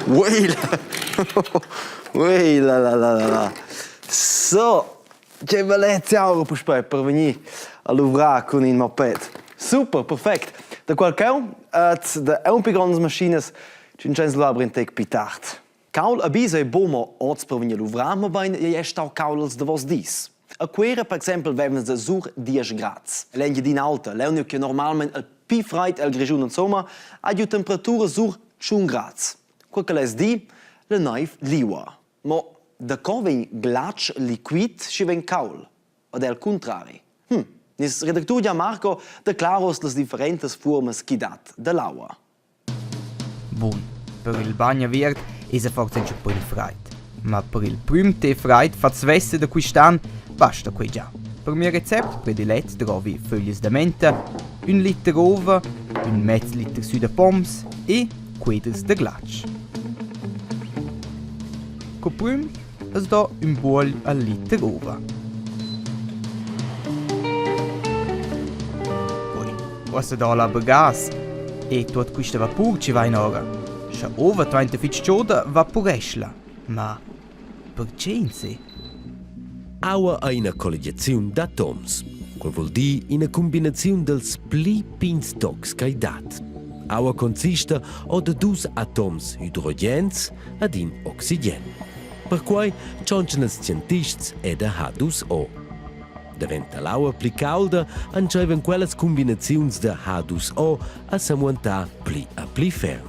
Ui Ui la la la la la. So, che bellezia aura puspei per vegnir a luvrar cun in moped. Super, perfect. Da qual cheu et da aunc pli grondas maschinas tschintscheins luvrar in tec pli tard. Caul a bis ei buc mo oz per vegnir luvrar, mobein ei è stau caul els davos dis. A Cuera per exempel vevan els sur diesch grads. L'Engiadina Alta, leu che normalmein il pli freid el Grischun insomma, ha giu temperaturas sur tschun grads. Quei che less dir, la neiv liua. Mo daco vegn glatsch liquid schi vegn caul? Od el cuntrari? Hm, nies redactur Gian Marco declara uss las differentas fuormas chi dat dall'aua. Bun, per il bagn aviert esa forsa auncha pü il fraid. Ma per il prüm té fraid fat svessa da quist an basta quai già. Per mieu recept predilet drovi föglias da menta, ün liter ova, ün mez liter sü da poms e queders da glatsch. Co prüm as do ün buogl al liter ova. Poi, uossa do la be gas e tuot quista vapur chi vain ora. Scha ova dvainta fich choda, vapuresch'la. Ma perche insè? Aua ei ina colligiaziun d'atoms. Quei vul dir ina cumbinaziun dals pli pigns tocs ch'ei dat. Aua consista or da dus atoms hidrogens ad in oxigen. Perquai tschontschan ils scientists è da H2O. Daventa l'aua pli caulda, entscheivan quellas cumbinaziuns da H2O a semuentar pli a pli ferm.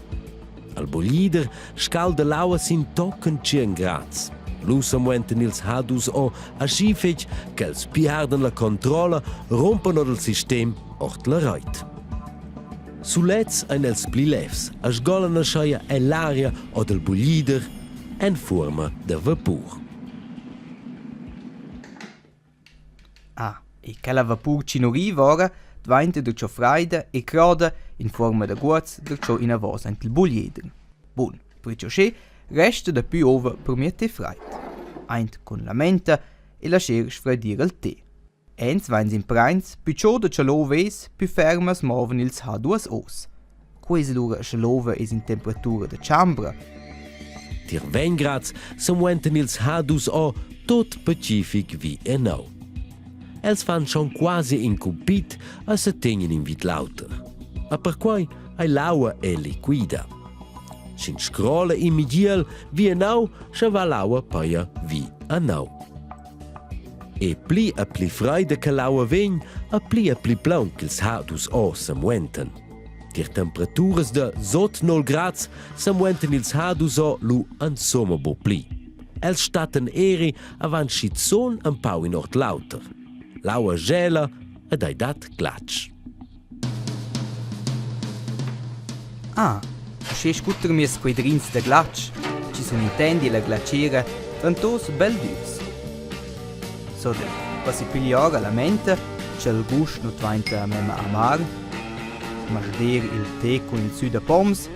Al buglider scalda l'aua sin tochen tschien grads. Lu semuentan ils H2O aschi fetg ch'els piardan la controlla, rumpan ord il sistem ord la reit. Sulets ein els pli levs e sgolan ascheia ell'aria od el buglider en fuorma da vapur. Ah, e quella vapur chi nu riva ora dvainta darcheu fraida e croda in fuorma da guots darcheu inavos aint il buglieder. Bun, perche uschè resta dapü ova per metter fraid. Aint cun la menta e lascher sfraidir il te. Eins vains imprains, pü choda cha l'ova es, pü fermas mouvan ils H2 Os. Quai es lura scha l'ova es in temperatura da chambra. Tier Vengrads semuentan ils H2O tot pacific vi e neu. Els fan schon quasi in cumpit e se tegnan in vid l'auter. Ma perquai ei l'aua è liquida. Sch'in scrola in migiel vi e neu, sche va l'aua paia vi a neu. E pli e pli freida che l'aua vegn, e pli e pli plaun ch'ils hadus o semuentan. Tier temperaturas da sot 0 grads semuentan ils hadus o lu insomma buc pli. Els stattan eri avant schizun empau in ord l'auter. L'aua gela ed ei dat glatsch. Ah, uschè scutter mias quadrins da glatsch, chi sun intendi la glatschera dvantos bel dürs. Soda, qua si piglia ora la menta, cha'l gust nu dvainta memma amar, masder il te cun il sü da poms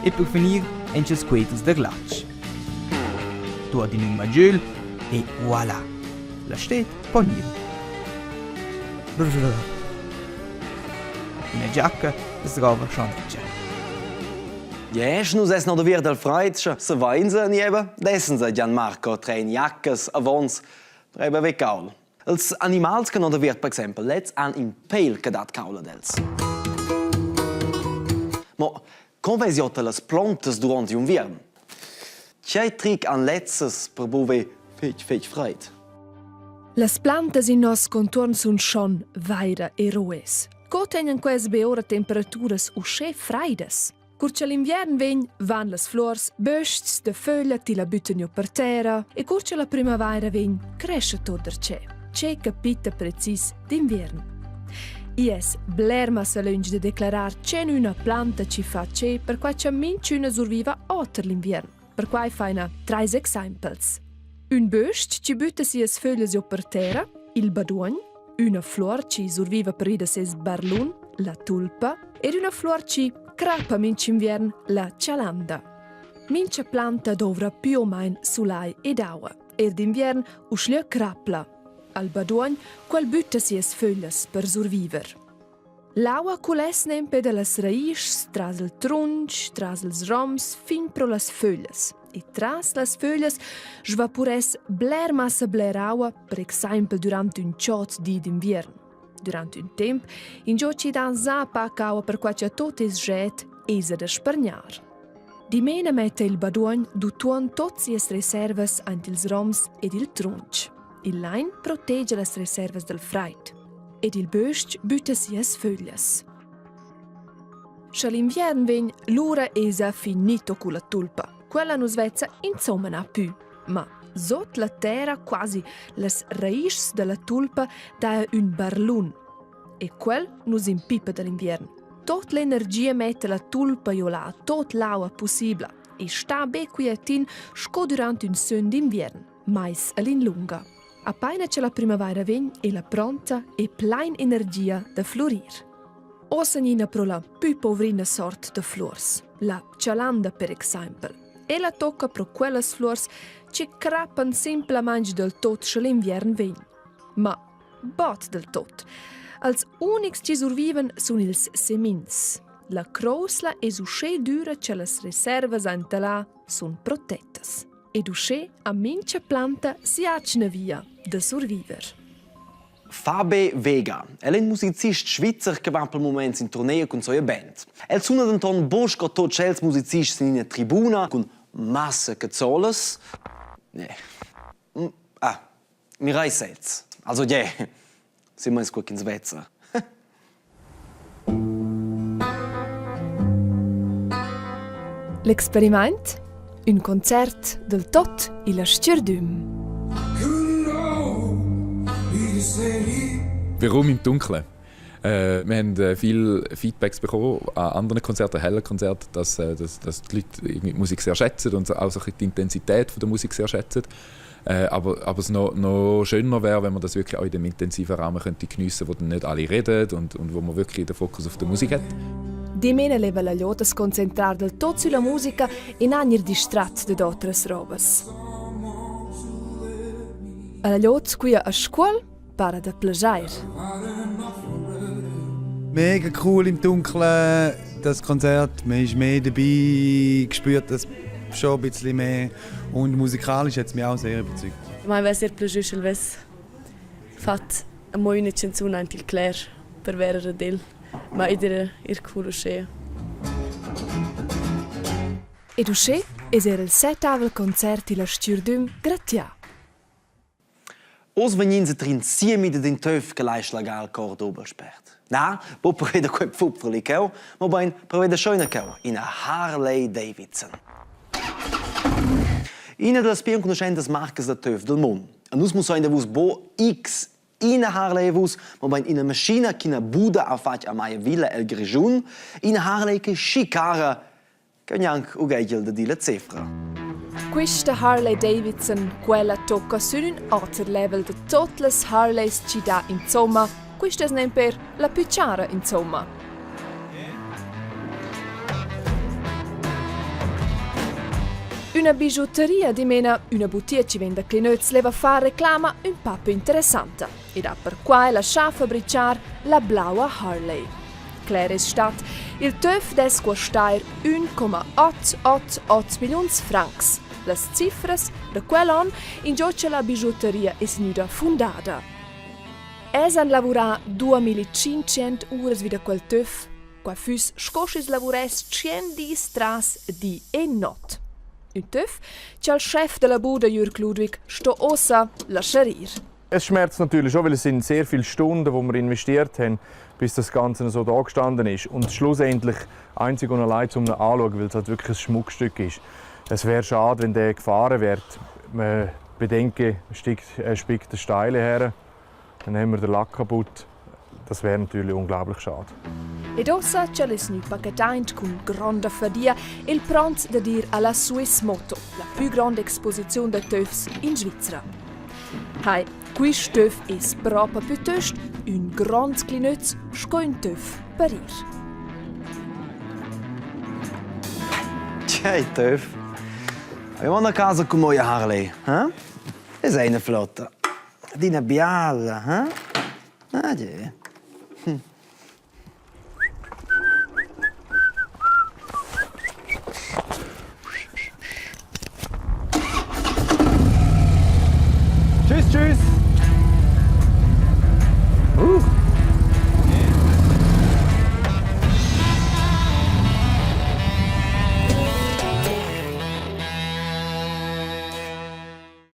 e per finir auncha ils queders da glatsch. Tuot in ün magiöl e voilà! La sted po gnir. Üna giacca es roba schonetscha. Jesch, nus es noch da dal fraid, sche se vainsa ni eben dessen se Gian Marco trein jaccas avons per eben ve caul. Els animals che non da per exempel, lez han in peil che dat caul ad els. Mo co vesi ota las plantas durant l'inviern? Tgei tric han lezzas per buver fetg fetg freid? Las plantas in nos contuorn sun schon vaira eroes. Co tegnan quels be ora temperaturas uschè fraidas? Cur cha l'inviern vegn, van las fluors bösts da föglia tilla büttan giò per terra e cur cha la primavaira vegn, crescha tuot darcheu. Che capita precis d'inviern? I es bler massa lönch da declarar che üna planta chi fa che, perquai cha minchüna surviva oter l'inviern. Perquai faina trais exaimpels. Ün böst chi bütta sias föglias giò per terra, il baduogn, üna flor chi surviva pervi da seis barlun, la tulpa, ed üna flor chi crappa minch'inviern, la chalanda. Mincha planta douvra più o main sulai ed aua. Er d'inviern uschlö crapla. Al baduogn quel bütta sias föglias per surviver. L'aua culess nempe da las raischs tras il trunch, tras ils roms fin pro las föglias. E tras las föglias svapuress bler massa bler aua, per exaimpel durant ün chod di d'inviern. Durant ün temp ingio chi dan sa pac aua perquai cha tot es jet, esa da spargnar. Dimena metta il baduogn d'utuon tot sias reservas aint ils roms ed il trunch. Il lain protegia las reservas dal fraid ed il bös-ch bütta sias föglias. Scha l'inviern vegn, lura esa finito culla tulpa. Quella nu's vezza insomma na pü. Ma sot la terra quasi las raischs da la tulpa daja ün barlun. E quel nus impipa da l'inviern. Tot l'energia metta la tulpa jo là, tot l'aua possibla e sta be quietin sco durant ün sön d'inviern, mais all'inlunga. Apaina che la primavaira vegn è la pronta e plain energia da flurir. Ossa gnina pro la pü povrina sort da fluors, la cialanda per exaimpel. Ella tocca pro quellas fluors che crappan simplamaing dal tot sche l'inviern vegn. Ma Bod del tot. Als unics chi survivan sun ils semins. La crousla es uschè düra cha las reservas aint là sun protettas. Ed uschè ha mincha planta sia atgna via da surviver. Fabe Vega. El è in musicist svizzer che va pel mument in turnea cun sia band. El suna denton buc sco tot tschels musicists in ina tribuna cun massa cazzolas. Nee. Ah, mirai sez. Also je, silmeins cur ch'ins vezza. L'experimaint? Ün concert del tot illa stgirdüm. Warum im Dunkeln? Äh, wir haben äh, viel Feedbacks bekommen an anderen Konzerten, hellen Konzerten, dass, äh, dass, dass die Leute irgendwie die Musik sehr schätzen und auch so ein bisschen die Intensität von der Musik sehr schätzen. Äh, aber, aber es noch, noch schöner wäre, wenn man das wirklich auch in dem intensiven Rahmen könnte geniessen, wo dann nicht alle reden und, und wo man wirklich den Fokus auf der Musik hat. Dimena leva la glieud as concentrar del tot sulla musica e na gnir distrat dad otras robas. Alla glieud quia a Scuol para da plaschair. Mega cool im Dunkeln, das Konzert. Man ist mehr dabei, spürt das schon ein bisschen mehr. Und musikalisch hat es mich auch sehr überzeugt. Ma vai sehr plagiu sch'el vess fat amo üna chanzun aint il cler per verer ad el. Ma id era eir cool uschea. Ed uschè es eir il settavel concert illa stürdüm gratià. Oz vegnins a trin siemi dad in töf che lai slagar il cor dubel spert. Na, buc pervia da quei pfupferli cheu, mobein pervia da scheuna cheu, ina Harley Davidson. Ina dallas pli enconuschentas marcas da töf dal mund. A nus mussein da vus bo X ina Harley vus, mobein ina maschina ch'ina Buda ha fatg a Maiavilla el Grischun, ina Harley che schi cara che gnanc ughegiel da dir la cifra. Quista Harley Davidson, quella tocca sün ün oter level da tot las Harleys chi dà insomma, quista es nemper la pü chara insomma. Üna bigiuteria, dimena üna butia chi venda clinöz leva far reclama ün pa pü interessanta ed ha perquai laschà fabrichar la blaua Harley. Cler es stat, il töf dess cuostar 1,888 milliuns francs. Las cifras da quel on ingio cha la bigiuteria es gnüda fundada. Els han lavurà 2500 uras vi da quel töf. Qua füss sco schi's lavuress tschient dis tras di e not. Ün töf cha'l schef da la buda Jürg Ludwig sto uossa laschar ir. Es schmerzt natürlich schon, weil es sind sehr viele Stunden, die wir investiert haben, bis das Ganze so da gestanden ist. Und schlussendlich einzig und allein zum Anschauen, weil es halt wirklich ein Schmuckstück ist. Es wäre schade, wenn der gefahren wird. Man bedenke, er spickt den Steile her, dann haben wir den Lack kaputt. Das wäre natürlich unglaublich schade. Ed ussa ch'el es gnü pacataint cun gronda fadia el pront dad ir a la Swiss Moto, la pü gronda exposiziun da töfs in Svizra. Hai, quist töf es propa pütöst ün grond clinöz sco ün töf per ir. Tgei töf? Avevan a casa cun moi a Harley, eh? Es eine flotta. Adina biala, eh? Ah, je. Hm.